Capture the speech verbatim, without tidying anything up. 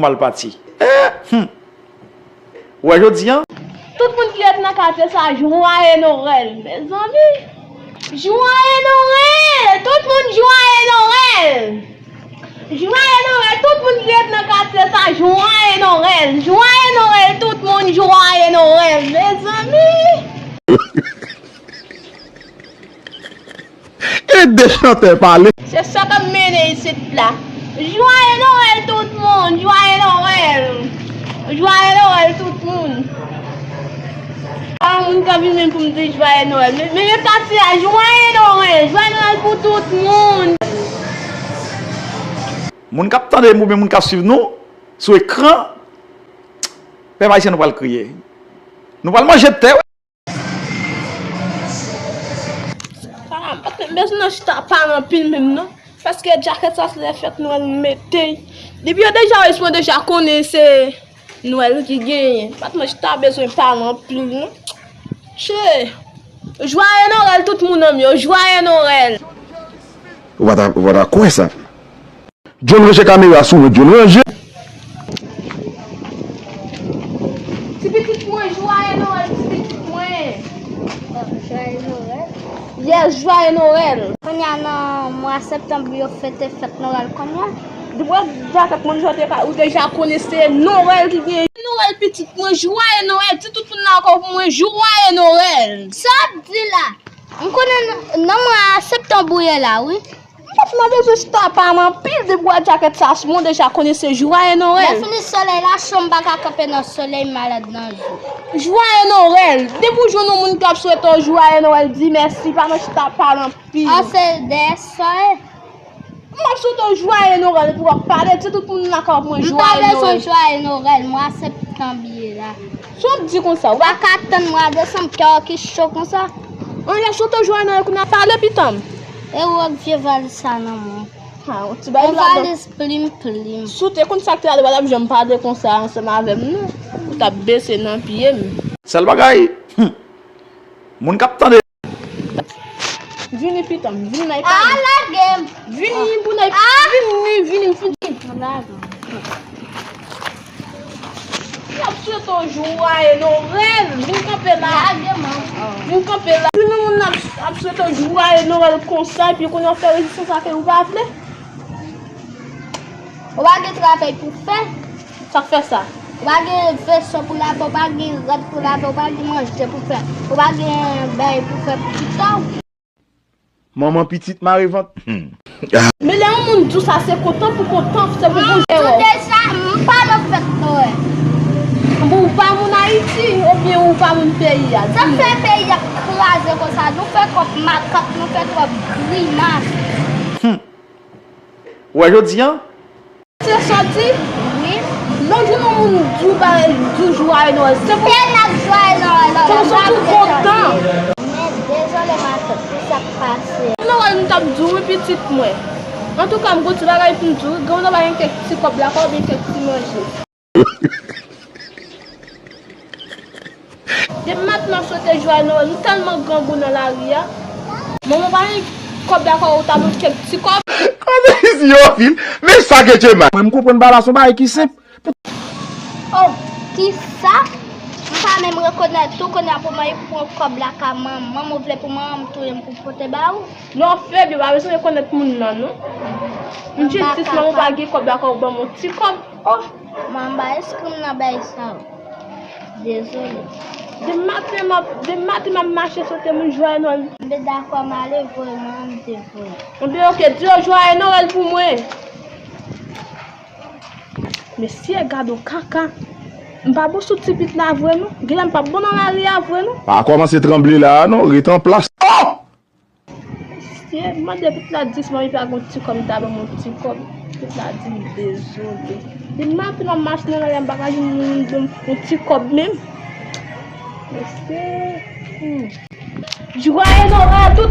Mal pati. Eh, hmm. Ou wè jodi a? Tout moun ki ret nan katye sa, jwaye Nwèl, mezanmi. Jwaye Nwèl! Tout moun jwaye Nwèl! Jwaye Nwèl! Tout moun ki ret nan katye sa, jwaye Nwèl! Jwaye Nwèl! Tout moun jwaye Nwèl, mezanmi! Ede chantè pale. Se sa k ap mennen isit la. Jwaye Nwèl tout moun! Jwaye Nwèl! Jwaye Nwèl tout moun! Pa yon moun k ap vin menm pou m di jwaye Nwèl. Men, men, men katye a, jwaye Nwèl! Jwaye Nwèl pou tout moun! Moun k ap tande m oubyen moun k ap swiv nou sou ekran, pèp ayisyen nou pral kriye. Nou pral manje tè, wi. Ah, m pa t bezwen nan chita pale anpil menm non. Paske djakèt sa se lè fèt Nwèl m mete. Depi yo deja wè, yo deja konnen se Nwèl ki genyen. M pa t nan chita bezwen pale anpil non. Che. Jwaye Nwèl tout moun an m yo. Jwaye Nwèl. Ou pa ta, ou pa ta kwè sa. John ranje kamera sou mwen, John ranje. Ti pitit mwen, jwaye Nwèl, ti pitit mwen. Jwaye Nwèl. Yes, jwaye Nwèl. Kounye a nan mwa septanm yo fete fèt Nwèl kounye a. Depi w wè djakèt moun jwete ka, ou deja konnen se Nwèl ki gen. Nwèl pitit mwen, jwaye Nwèl. Di tout moun nan ankò pou mwen, jwaye Nwèl. Sa w ap di la? M konnen nan, nan mwa septanm ou ye la, wi. M pa t nan bezwen chita pale anpil, depi w wè djakèt sa sou mwen, w deja konnen se jwaye Nwèl. Lè fini solèy la cho, m pa ka kanpe nan solèy, m malad nan je. Jwaye Nwèl! Depi w jwenn yon moun k ap swete w jwaye Nwèl, di mèsi, pa nan chita pale anpil. An se dèyè sa ye. M ap swete w jwaye Nwèl epi w ap pale, di tout moun nan ka ap mwen jwaye Nwèl. M pa bezwen jwaye Nwèl, mwa septanm ye la. Sa w ap di konsa? Ou pa ka tann mwa desanm, kè w ki cho konsa. An lè swete w jwaye Nwèl, kounye a pale pitan m. E ou ak vye valiz sa nan men w. Ha, yon ti bagay ladan. Yon valiz plim plim. Si w te konn sa k te ladan, w pa t ap janm pale konsa ansanm avè m non. Ou t ap bese nan pye m. Sèl bagay, hmm, moun k ap tande. Vini pitan m, vini n al pale. Ah, lage m. Vini pou n al, vini, vini, vini. Lage m. N ap swete w jwaye Nwèl. Vin kanpe la. Vin kanpe la. Vin nan moun ap, ap swete w jwaye Nwèl konsa, epi kounye a w fè rezistans a fè ou pa vle. Ou pa gen travay pou fè. Sa k fè sa? Ou pa gen veso pou lave, ou pa gen rad pou lave, ou pa gen manje pou fè. Ou pa gen bagay pou fè pou pita w. Manman pitit mare vant. Hmm. Men lè yon moun di w sa, se kontan pou kontan, se pou pou jere w. Mwen di w deja, m pa nan fèt Nwèl. Bon, ou pa moun Ayiti, oubyen ou pa moun peyi a? Sa fè peyi a kraze konsa, nou fè twòp makak, nou fè twòp grimas. Hmm. Ou wè jodi a? Se sòti? Wi. Lòt jou nan moun di w bagay, di w jwaye Nwèl. Se pou... Pè n ap jwaye Nwèl la. Se pou sòti w kontan. Men dezole matant, ki sa k pase? Nwèl nou t ap di w wi pitit mwen. Antouka, m gon ti bagay pou m di w wi. Granmoun nan pa gen kèk ti kòb lakay oubyen kèk ti manje. Depi maten m ap swete jwaye Nwèl, nou tèlman grangou nan lari a. Manman pa gen kòb lakay ou ta ban m kèk ti kòb. Kote isi yo vin? Men sa ke Djema. Mwen, m konprann pa la, se yon bagay ki senp. Oh, kisa? M pa menm rekonèt tou, kounye a pou mwen pran kòb lakay manman m, ou vle pou manman m touye m pou pote ba ou? Non, Feb, yo pa bezwen rekonèt moun nan, non. M jis di manman ou pa gen kòb lakay ou ban m yon ti kòb. Oh, manman, ba eskrim nan bay sa yo. Dezole. Depi maten m ap, depi maten m ap mache swete moun jwaye Nwèl. M te dakò m ale voye manman m te voye. Anben, oke, di yo jwaye Nwèl pou mwen. Mesye, gad on kaka. M pa bon sou ti pit la vre non. Genlè m pa bon nan lari a vre non. Pa kòmanse tranble la a non, ret an plas. Oh! Mesye, m mande pit la di si manmi pa gon ti kòb, li ta ban m yon ti kòb. Pit la di m dezole. Depi maten m ap mache nan lari a, m pa ka jwenn moun ban m yon ti kòb menm. Mesye, hmm. Jwaye Nwèl tout